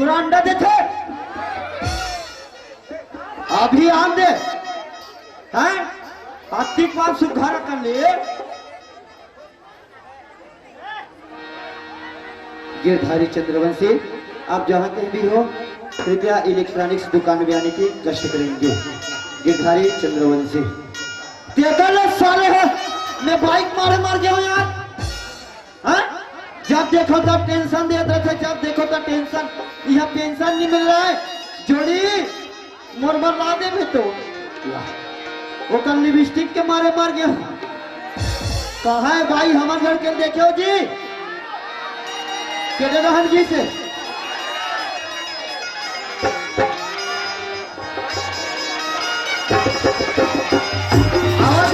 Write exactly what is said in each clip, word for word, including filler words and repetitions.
पूरा अंडा देथे। अभी आन दे। हैं? अतिक बार सुघर कर ले। गिरधारी चंद्रवंशी, आप जहां कहीं भी हो, कृपया इलेक्ट्रॉनिक्स दुकान में आने की कष्ट करेंगे। गिरधारी चंद्रवंशी। तेकर ले साले हे, मैं बाइक मारे मर गया हूं यार। हाँ? जब देखो तब टेंशन देत रहिथे, जब देखो तब टेंशन। यहां पेंशन नहीं मिल रहा है। जोड़ी मोर बर ला देबे तो। ओकर लिपस्टिक के मारे मर गया। कहाँ है भाई, हमर घर के देखे हो जी? केदे रहन जी से। आवाज।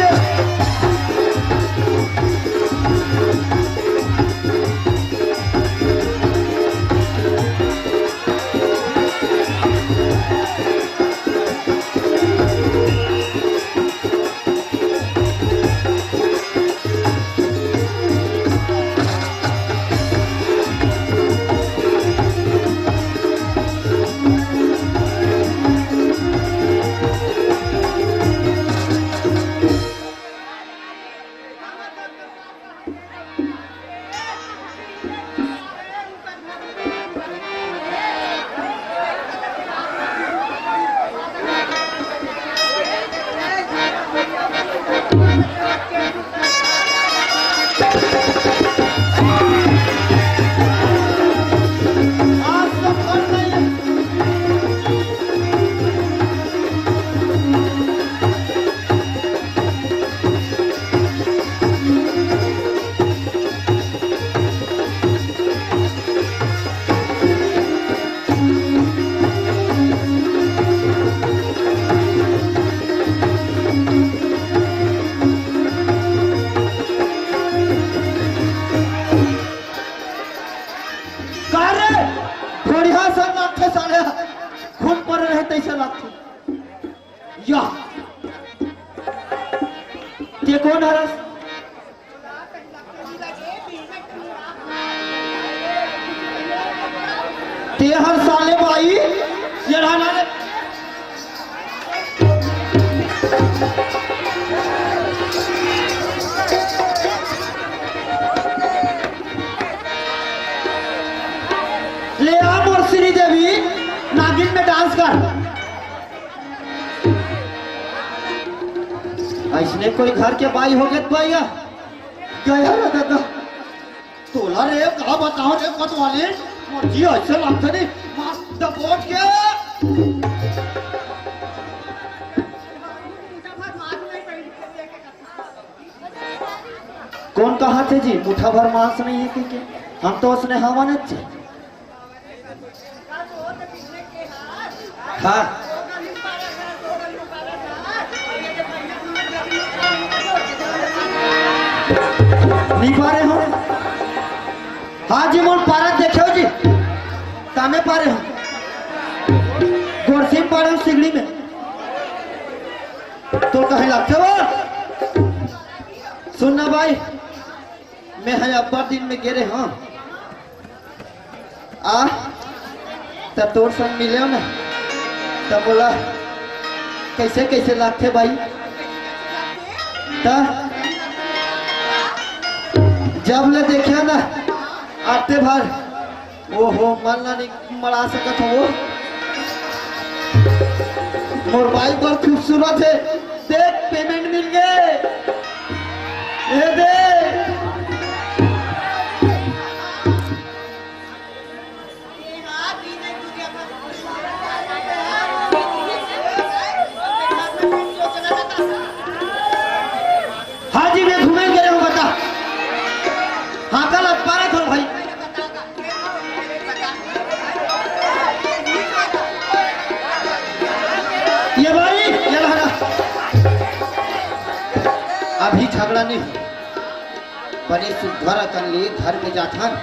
का रे? बढ़िया सन लागथे साले, खून पर रहे तैसे लागथे। या। ते कोन हरस? ते हर साले भाई, ये रहना रे। ले आ मोर श्रीदेवी, नागिन में डांस कर। अइसने कोई घर के बाई होगे त भैया, गया रे दादा। तोला रे, का बताओ रे कोतवाली, मोर जी अइसे लागथे नी, मार दबोच के। कोन कहाथे जी, मुठा भर मांस नहीं है कहिके? हम तो ओसने हवन जी। हाँ। नहीं पारे हो। हाँ जी, मोर पारा देखे हो जी। तामे पारे हो। गोरसी में पारे हो, सिगड़ी में। तो कहे लगथे वो। सुन ना भाई, मैं हा अब्बड़ दिन में गे रेहे हंव। आ, त तोर संग मिलेंव ना, त बोला, कइसे कइसे लागथे भाई? त जब ले देखेंव ना, आते भर, ओहो, मन ला नइ मड़ा सकत हंव। मोर बाई बड़ खूबसूरत हे, देख, पेमेंट मिल गे। ए दे। हाँ जी, मैं घूमे गे रेहे हंव, बता। हाँ, कल अखबार है थोड़ा भाई। ये भाई, ये ला ना। अभी झगड़ा नहीं हो। बने सुघर अकन ले घर में जाथन।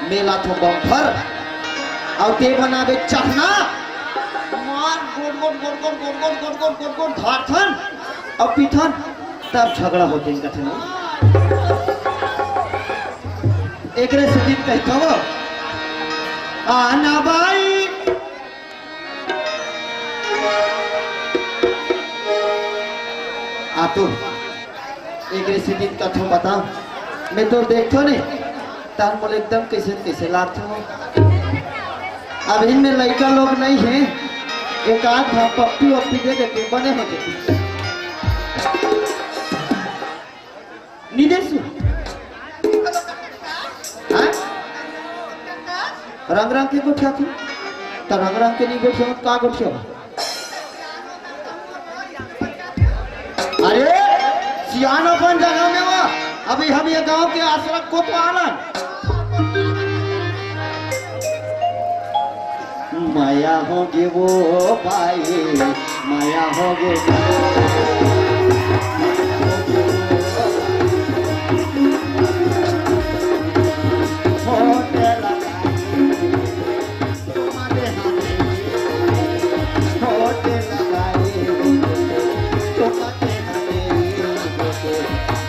मेला थो बम्फर। अउ ते बनाबे चखना। मार गोट गोट गोट गोट गोट गोट गोट गोट गोट गोट धारथन। अउ पीथन। तब झगड़ा होथे कथे ना। एकरे सेती कहिथंव, आना बाई। आ तो एक रेसिपी कथो बता, मैं तो देखथो नहीं, तार मोला एकदम कैसे कैसे लागथे। अभी में लइका लोग नहीं है, एक आध भाग पप्पी वप्पी दे देते, बने हो जाते। नी देसु। हाँ? रंग रंग के गोठियाथू। त रंग रंग के नी गोठियावत, का गोठियावत? अरे, सियान अपन जगह में वा। अभी हम ये गांव के आसरा कोतवालन। मया होगे वो बाई, मया होगे।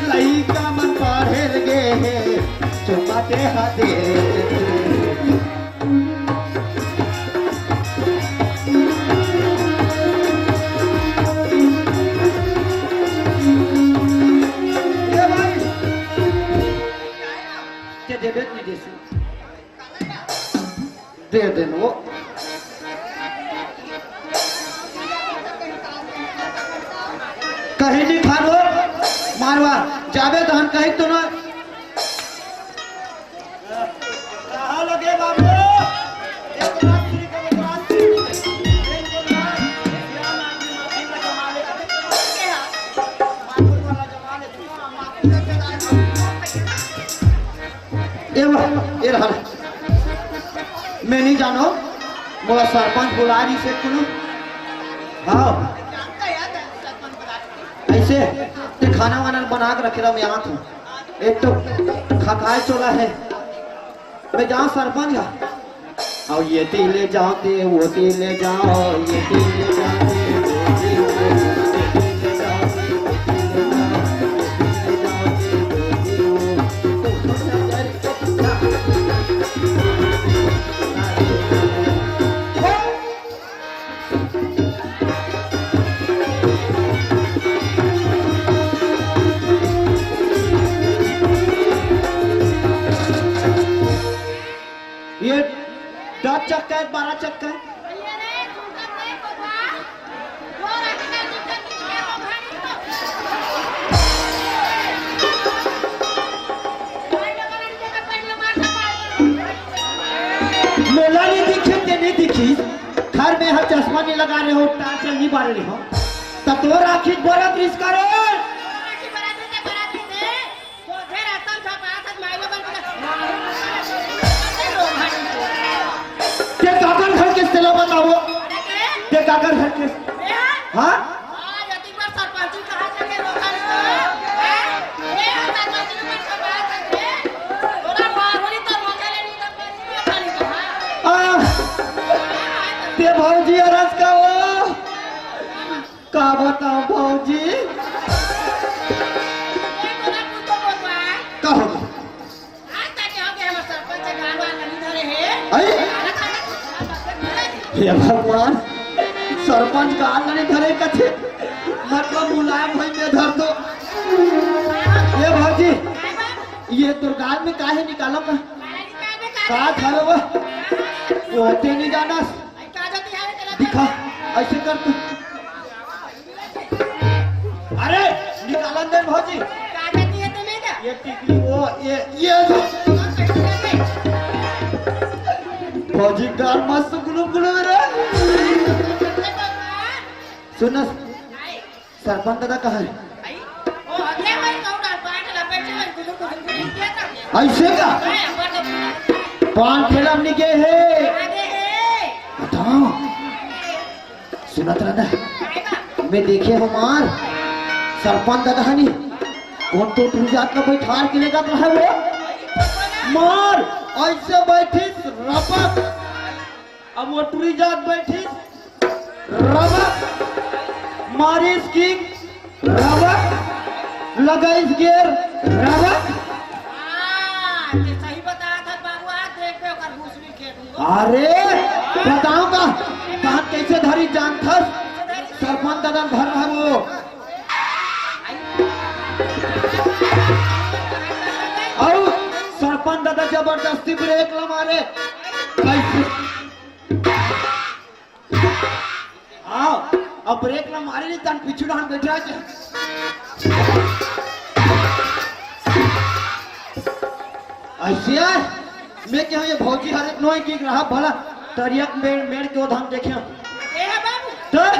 लइका मन पढ़े गे हे, चुम्मा दे हा दे। ए भाई, के देबे नहीं देसु? दे देन वो। कहीं नहीं खानो, मारवा, जाबे तहन कहीं तो ना। कहाँ लगे बाबू? एक बात श्री कविराज जी, एक बात श्री राम जी, माफी का जमाने का, माफी वाला जमाने का। ए बा-, ए रहा। मैं नहीं जानो, मोला सरपंच बुला रही से कोनो। हाँ। ऐसे, ते खाना वाना बना के रखे रहा, मैं आत हूँ। एक तो खखाए चोला है। मैं जाऊँ सरपंच का। और ये ती ले जाओ ते, वो ती ले जाओ, ये ती ले जाओ ते, वो ती ले जाओ ते, ये ती ले जाओ ते, वो ती ले जाओ ते, वो ती ले जाओ ते। ये दस चक्का है, बारह चक्का है। मोला नहीं दिखे, ते नहीं दिखी। घर में हर चश्मा नहीं लगा रहे हो, टार्च नहीं बारे रहे हो। तब तो राखी बरत रिस करे। ते काकर घर के तेला बताओ। ते काकर घर के? हाँ? आ, ते भौजी अरस का हो? का बताओ भौजी? का हो? आई? हे भगवान, सरपंच गाल नहीं धरे कथे, मतलब मुलायम होई में धर दो। ये भौजी, ये तोर गाल में काहे निकालो का? का खावे वो? वो ते नहीं जानस। दिखा, ऐसे कर तू। अरे, निकालन दे भौजी। का जाती है तुम्हें क्या? ये टिकली वो, ये, ये जो। भौजी गाल मस्त गुलुम गुलुम रे। सुन ना, सरपंच दादा कहाँ है? ऐसे का? पान ठेला में निके है। बताओ। सुनत रह ना, मैं देखे हूँ मार, सरपंच दादा हनी, कोन तो टूरी जात का कोई ठार के लेगा तो है वो। मार, ऐसे बैठी रपक, अब वो टूरी जात बैठी रपक, मारिस की रपक, लगाइस गेर रपक। हाँ, ते सही बता था बाबू, आज देख पे ओकर भूसड़ी खेत में। अरे, बताओ का, कहाँ कैसे धरी जानथस? सरपंच ददा धर रहा वो। अउ सरपंच ददा जबरदस्ती ब्रेक ला मारे। कैसे? हाँ, अब ब्रेक ला मारे नहीं, तन पीछू डाहन बैठा के। ऐसे यार, मैं क्या ये भौजी हर एक नोई की रहा भला, तरियक मेड़, मेड़ के ओधाम देखे। ए बाबू। तो? मैं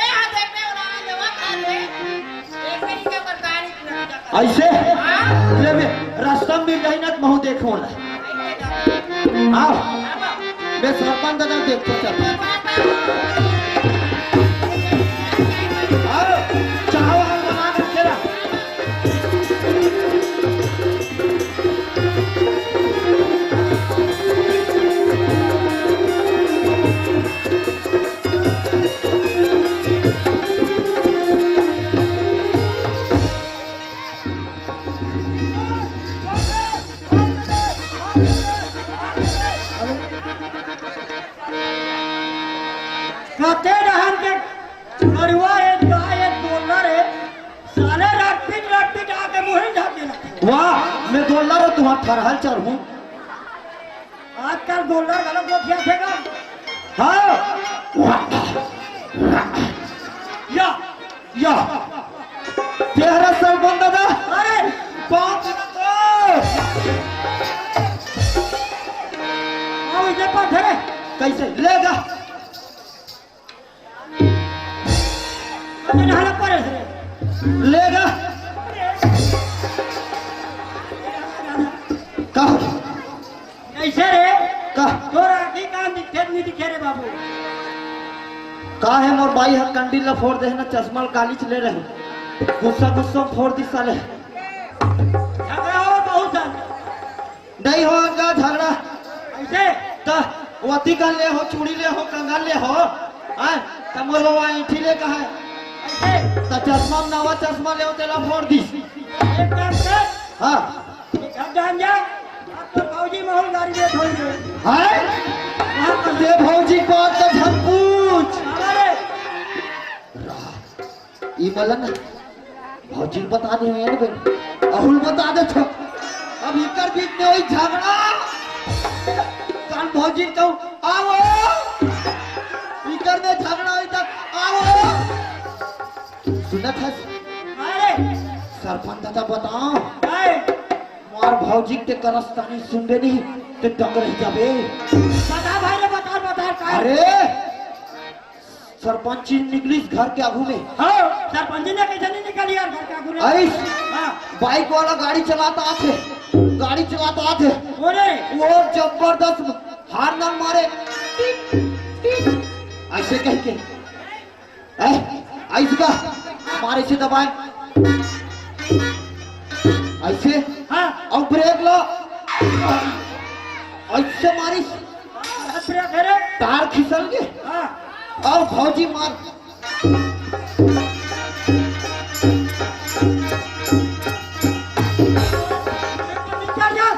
यहाँ देखने वाला आया, जवाब था रे। एक ही का बरदारी पूरा। ऐसे? हाँ। ले बे, रास्ता में मिल जाई ना, तो महू देखो ना। आओ। मैं सरपंच दादा देखते चल। आओ, चाहो हम बना के तेरा। कते डहर के गरुआ हे, गाय हे, गोल्लर हे, साले रटपिट रटपिट आके मुहिन झाके लगथे। वाह, मैं गोल्लर हूँ, तुम्हारा थरहल चढ़ हूँ। आजकल गोल्लर घलो गोठियाथे गा। हाँ। या, या। तेरा सरपंच दादा। अरे। बाप रे। आओ, इधर पर थे। कैसे? लेगा। अबे नहाना पड़े से। लेगा। का? कैसे रे? का? तोरा आँखी कान दिखे नहीं दिखे रे बाबू? का हे मोर बाई ह कंडील ला फोड़ दे हे ना, चश्मा ला कालीच ले रहे। गुस्सा गुस्सा में फोड़ दिस साले। झगड़ा हो बहुत सारे। नहीं हो अंगा झगड़ा। ऐसे? त वती कन ले हो, चूड़ी ले हो, कंगन ले हो, हाँ? त मोर बबा ऐंठी ले कहा है। ऐसे? त चश्मा में नवा चश्मा ले हो, तेला फोड़ दिस। एक काम कर। हाँ। एक घर जान जा, अब तो भौजी महू ल गारी देत होई रे। हाय? वहाँ पर दे भौजी के बात तो झन पूछ। हमारे। ई मलन भौजी ल बता दे, हे ना बे, अहू ल बता दे छो। अब इकर बीच में होई झगड़ा, कान भौजी कहूँ, "आओ।" इकर में झगड़ा होई त, "आओ।" सुनत हस? अरे। सरपंच दादा बताओ। अरे। मार भौजी के करस्तानी सुनबे नहीं, ते दंग रह जाबे। बता भाई रे, बता, बता, का? अरे, सरपंची निकलिस घर के आगू में। हाँ, सरपंची ने कैसे नहीं निकाली यार घर के आगू में? आइस, हाँ। बाइक वाला गाड़ी चलाता आथे, गाड़ी चलाता आथे। बोले। वो जबरदस्त हार्न मारे, टिक, टिक, ऐसे कह के। ए, ऐसे का? मारे से दबाए। ऐसे? हाँ। और ब्रेक लो। ऐसे मारिस। हाँ, ब्रेक है रे। तार खिसल गे। हाँ। और भौजी मार। चल जा।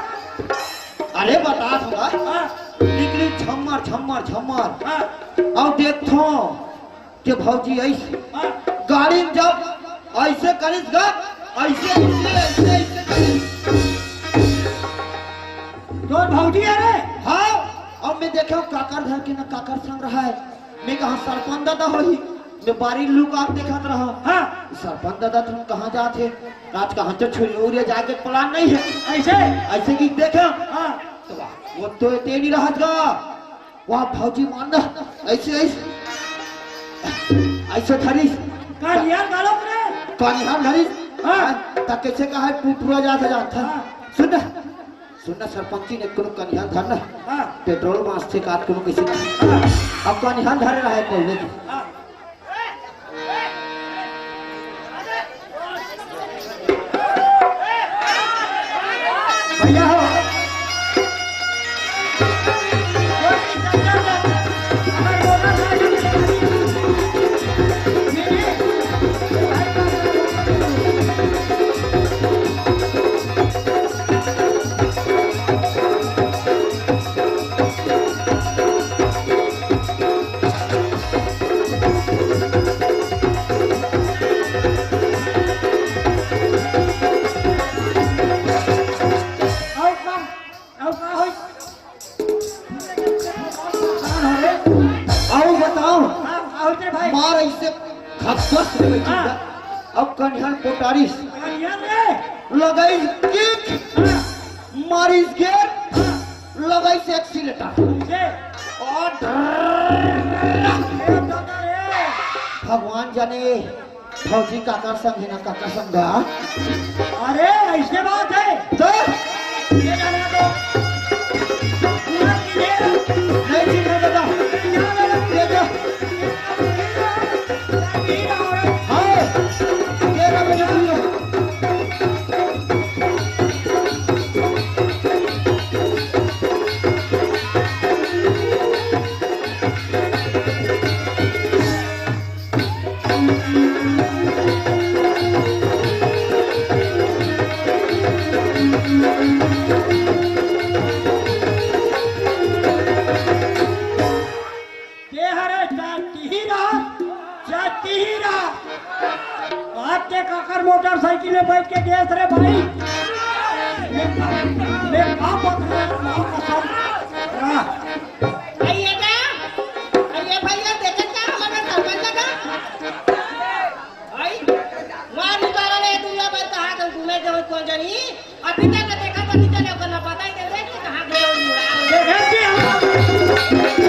अरे बता थोड़ा। हाँ। निकली झम्मर, झम्मर, झम्मर। हाँ। और देखो, के भौजी ऐसे हाँ। गाड़ी में जब ऐसे करिस गा, ऐसे, ऐसे, ऐसे, ऐसे करिस। तोर भौजी हे रे? हाँ, अब मैं देखे काकर घर के ना काकर संग रहा है। मैं कहा सरपंच दादा होही, मैं बारी लुका के देखत रहा। हाँ। सरपंच दादा तुम कहाँ जात हे? आज कहाँ तो छुरी उरिया जाके प्लान नहीं है। ऐसे? ऐसे कि देखे? हाँ। तो वाह, वो तो ये तेरी रहत गा। वाह भौजी मान ना, ऐसे, ऐसे, ऐसे धरिस। कानिहार घलो रे। कानिहार धरिस। हाँ। हाँ, त कैसे कहा है, टूट टूरा जात जात था। हाँ। सुन ना, सुन ना, सरपंची ने कोनो कानिहार धर ना। हाँ। पेट्रोल मास थे काट कोनो कैसे। हाँ। अब कानिहार धरे रहा है पहले की। हाँ। भैया हो। अउ बताओ, हाँ, का होथे भाई? मार अइसे खप्पस में हाँ। अब कनिहर पोटारिस। कनिहर रे। लगाइस किक, हाँ। मारिस गेयर, हाँ। लगाइस एक्सीलेटर। अइसे। अउ ढर्रर्र। ए दादा रे। भगवान जाने फौजी काकर संग हे ना काकर संग गा। अरे, अइसे बात हे। तो? ये जाने तो। पूरा clear। नहीं, ठीक हे दादा। ये जा। हाँ। ये रहा मेरा भैया। के हरे चाटी ही रहा, चाटी ही रहा। आज के काकर मोटरसाइकिल में बैठ के गेस रे भाई। मैं, मैं का पकड़ा, का कसम। हाँ। अइए का? अइए भैया, देखे का हमर सरपंच का? आई, मार निकाला ले दुनिया भर कहाँ तो घूमे के हो कौन जानी। अभी तक देखा तो नहीं चले, ओकर ना पता ही चले कि कहाँ गए हो। देखे कि हम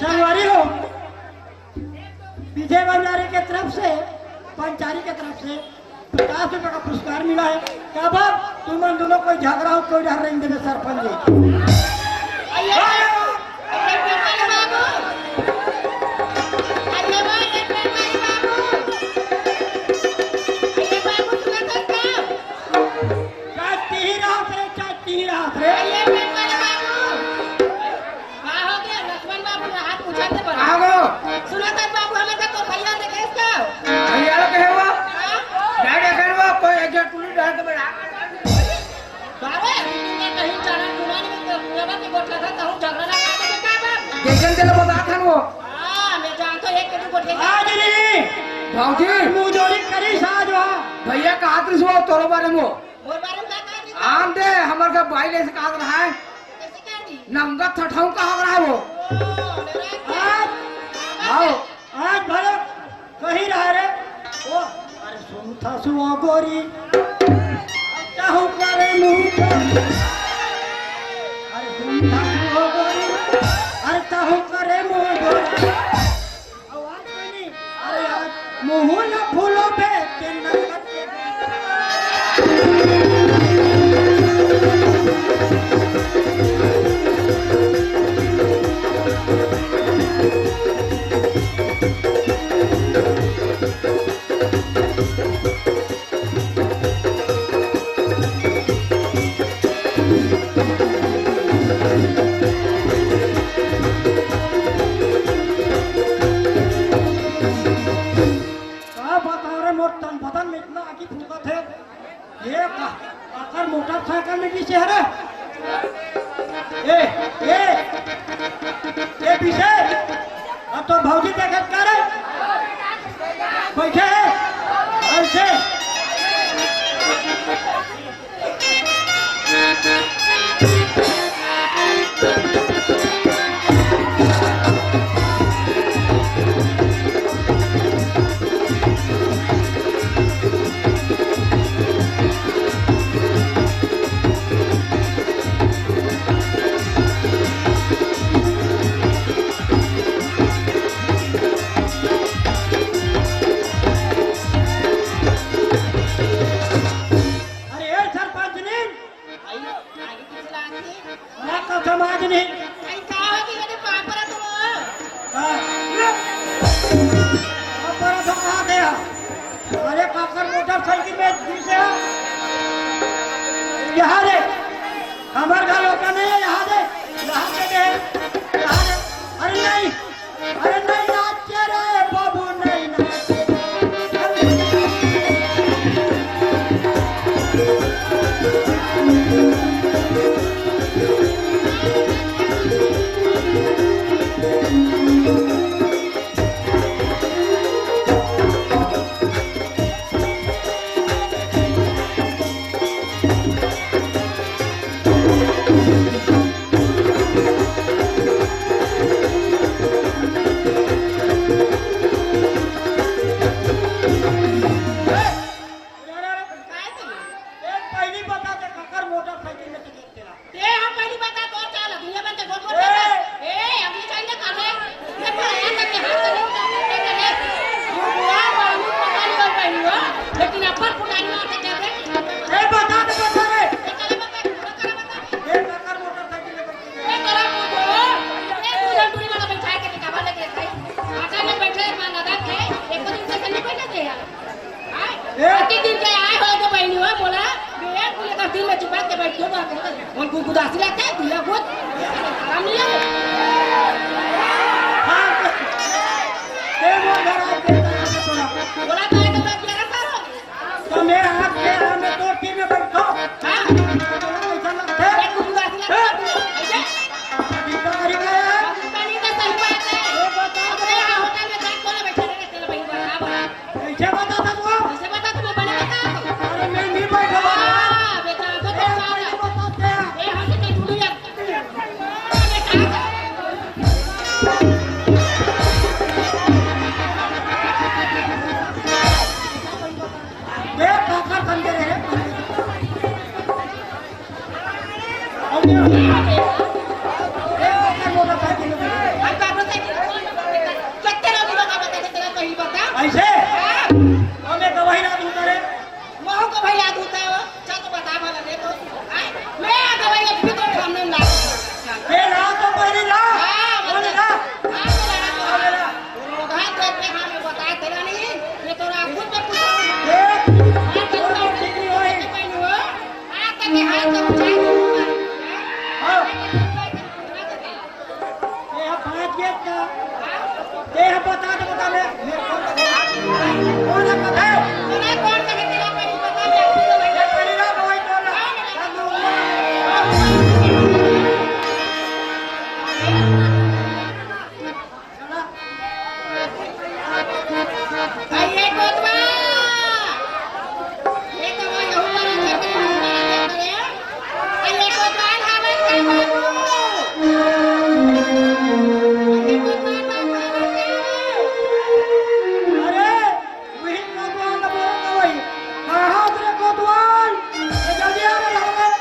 संगवारी हो, विजय भंडारी के तरफ से, पंचारी के तरफ से पचास रुपए का पुरस्कार मिला है। काबर तुमन दोनों कोई झगड़ा हो, कोई डर नहीं देवे सरपंच जी। अरे, अरे, अरे, बाबू। अरे, बाबू, अरे, बाबू। अरे, बाबू, सुना तो क्या? चाटी ही रात रे, चाटी ही रात रे। अरे, अरे, बाबू। का हो गया? लक्ष्मण बाबू, हाथ पूछा थे बड़ा। आगो। सुना था बाबू, हमें तो भैया ने केस का। भैया लोग कहे हुआ? हाँ? ना देखे हुआ, कोई एक जन टुली डाल के बना। अरे, मैं कहीं जाना टुना नहीं, मैं तो पूरा बात बोल रहा था, कहूँ झगड़ा ना करते, क्या बात? जैसन तेरे बता था वो। हाँ, मैं जानता हूँ, एक कटी बोल रही। आज नहीं। भाऊजी। मुँह जोड़ी करी साज वहाँ। भैया कहा तुझ वो तोरो बारे में। मोर बारे में का कहा? आन दे, हमर का बाई ले से कहा रहा है। कैसे कहा दी? नंगा ठठाऊ कहा रहा है वो। ओ, मेरा आज, आओ। आज भले कही रहा रे। ओ, अरे सुन था सुआ गोरी। अब चाहूँ करे मुँह तो। अरे सुन था सुआ गोरी। अरे चाहूँ करे मुँह गोरी। आवाज कोई नहीं। अरे यार, मुँह ना फूलो बे, के नंगत के। का बताओ रे, मोर तन बदन में इतना आगी फूकत हे। ये का, अकर मोटरसाइकिल में किसे हरे? ए, ए, ए पीछे, अब तो भौजी देखत का रे? बैठे हे? ऐसे। बंद करे रे। अउ मैं, ए, ओकर मोटरसाइकिल। हम तो अपने साइकिल कत्ते लोग का बता दे, तेरा पहिली बता। अइसे? हाँ। अउ मैं गवाही ना दूं करे। महू का भाई याद होता है वो। चल तो बता भला दे तो। आय, मैं आ गवाही अभी तो सामने में लाग। ए, ला तो पहिली ला। हाँ, बोले ला। हाँ, तो ला तो। हाँ, ला। रोधा तो अपने हाँ में बता तेरा नहीं। ये तो राहुल पे पूछा। ए, हाँ, तो वो तो ठीक नहीं होई। पहले वो। हाँ, तो मैं हाथ तो उठा दूँ। हाँ। ये हम भाग गए का? ये हम बता दे, बता दे। कौन है पता है? अरे कोतवाल! ये तो वही ऊपर आ जाते हैं, ऊपर आ जाते हैं। अरे कोतवाल, हवस का बाबू? अरे कोतवाल बाबू, हवस का हो? अरे, वही कोतवाल ना बोलो ना वही। कहाँ उतरे कोतवाल? ये जल्दी आ रे, हवस।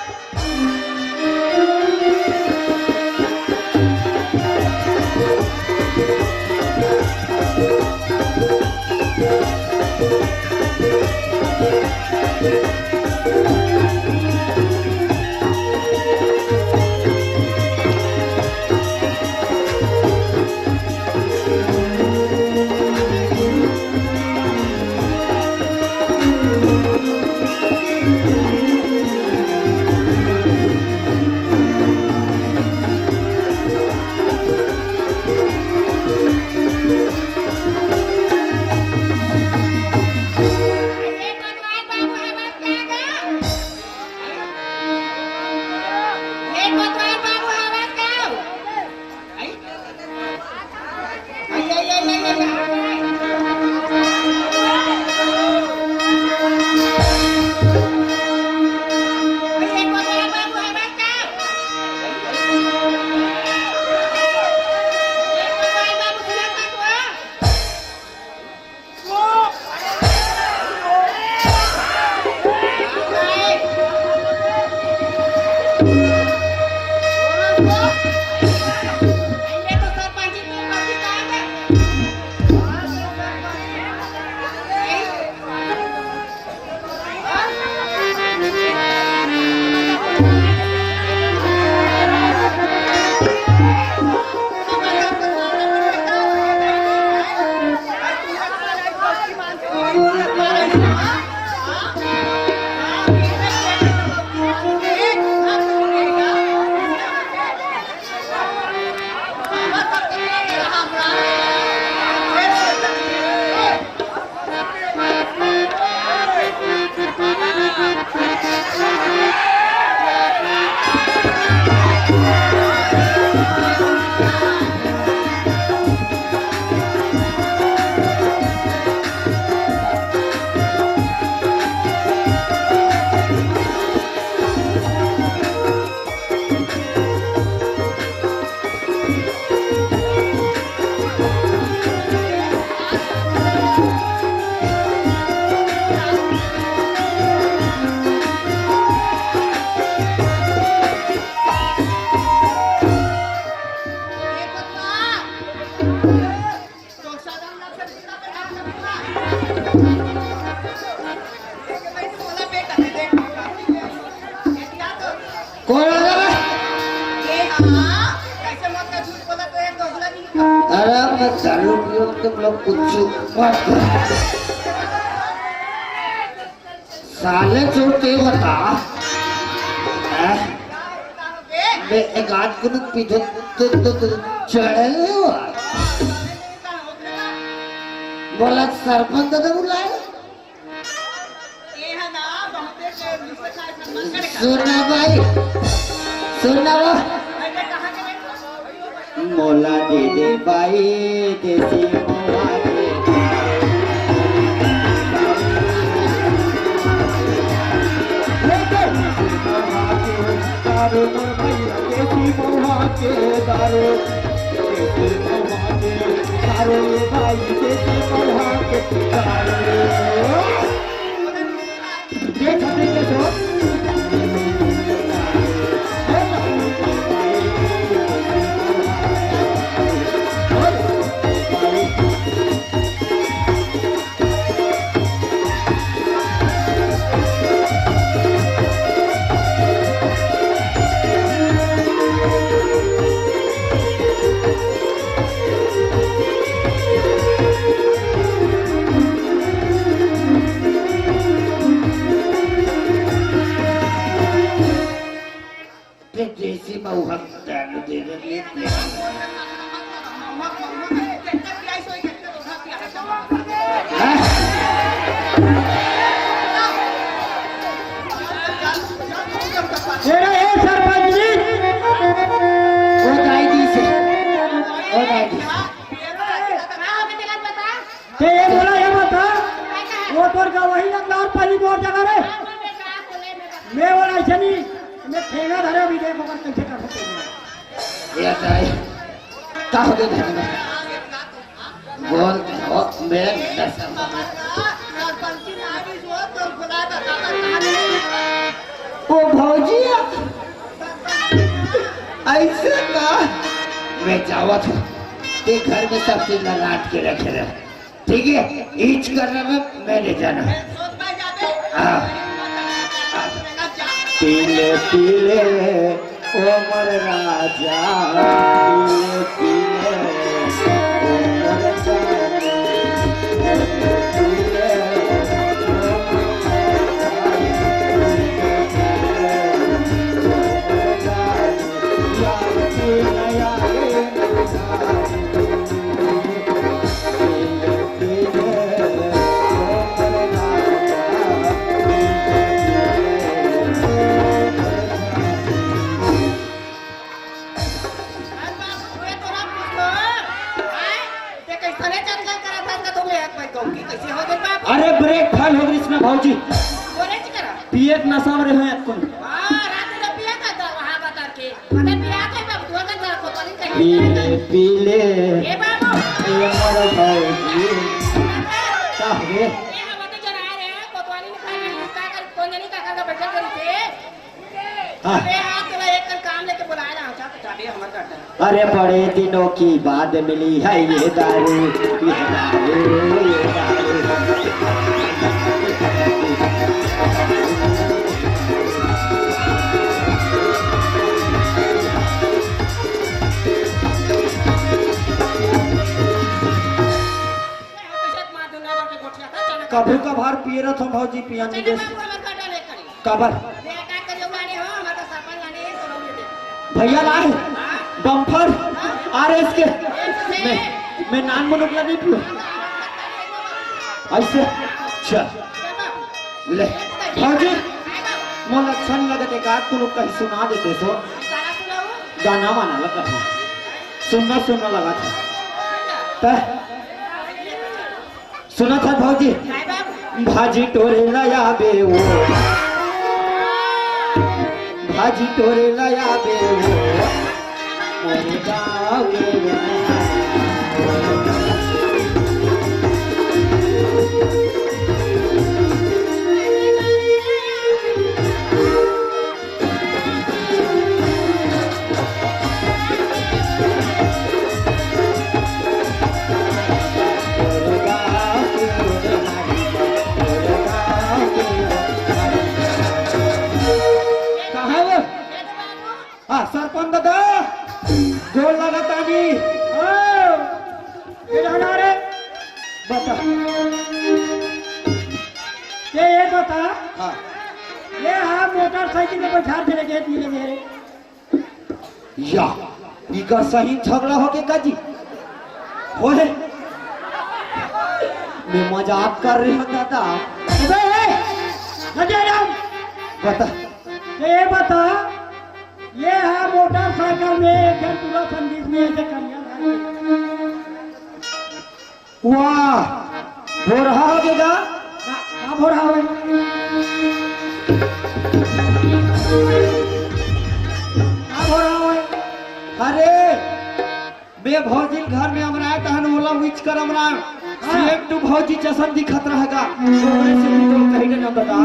कौन आ रहा है? अरे, मैं दारू पीऊँ तो लोग कुछ मत कर। साले चोर के बता। हैं? मैं एक आध गुलुक पीछे तो, तो, तो चढ़े हुआ। बोला सरपंच दादा बुलाए। सुना भाई, सुना भाई। मोला दे दे भाई, देसी महुआ के दारू। देसी महुआ के दारू, मोर भैया, देसी महुआ के दारू। देसी महुआ के दारू, ये भाई, देसी महुआ के दारू। ते देसी मउहा दारू दे दे, दे दे। हाँ? ए रे, ए सरपंच जी। ओ दाई जी से। ओ दाई जी से। ते ये बोला, ये बता, वो तोर गवाही लगना और पहली बोल जगह रे। मैं बोला, ऐसे नहीं, मैं ठेंगा धरे अभी, देखो कर कैसे कर सकते हैं। ये दाई, का हो गया घर में? बोल, हो, मैं नशा में। ओ भौजी, ऐसे का? मैं जावत हूँ, ते घर में सब चीज ला लाट के रखे रहे। ठीक है, ईच करने में मैंने जाना। हाँ। पीले पीले ओ मोर राजा, पीले पीले ओ मोर राजा, पीले पीले ओ मोर राजा, पीले पीले ओ मोर राजा, यार की नया रे। अरे ब्रेक फेल हो गइस ना भौजी। पिए के नशा में रहे हैं कुल। पीले पीले ए मोर भौजी। का हो गे? हाँ। अरे बड़े दिनों की बाद मिली है ये दारू, ये दारू, ये दारू। कभू कभार पिए रहत हो भौजी, पिया नहीं देस। काबर? भैया लाए बम्फर आर एस के। मैं, मैं नान मुनुक ला नहीं पियो। ऐसे चल। ले भौजी, मोला अच्छा नहीं लगत, एक आध कोनो कहीं सुना देते सो। गाना वाना लगा था। सुनना सुनना लगा था। त सुना था भौजी। भाजी टोरे लाया बे वो। भाजी टोरे लाया बे वो। मोरे गाँव के वो। कहाँ वो? हाँ, सरपंच दादा, गोड़ लगा तानी। ओ, ये जाना रे? बता। ये, ये बता। हाँ। ये हाँ, मोटरसाइकिल में बैठा के लेके धीरे धीरे। या, इकर सही झगड़ा हो के काजी? होए? मैं मजाक कर रहे हो दादा। अबे, ए, अजय राम। बता। ये बता, ये है मोटरसाइकिल में एक जन पूरा संदीप में ऐसे करिया था। वाह, भोरहा हो गे गा? का, का भोरहा होय? का भोरहा होय? अरे, मैं भौजी घर में अमराय तहन ओला विच कर अमराय। हाँ। सेम टू भौजी जसन दिखत रह गा। ओकरे से भी तो कहीं ना बता।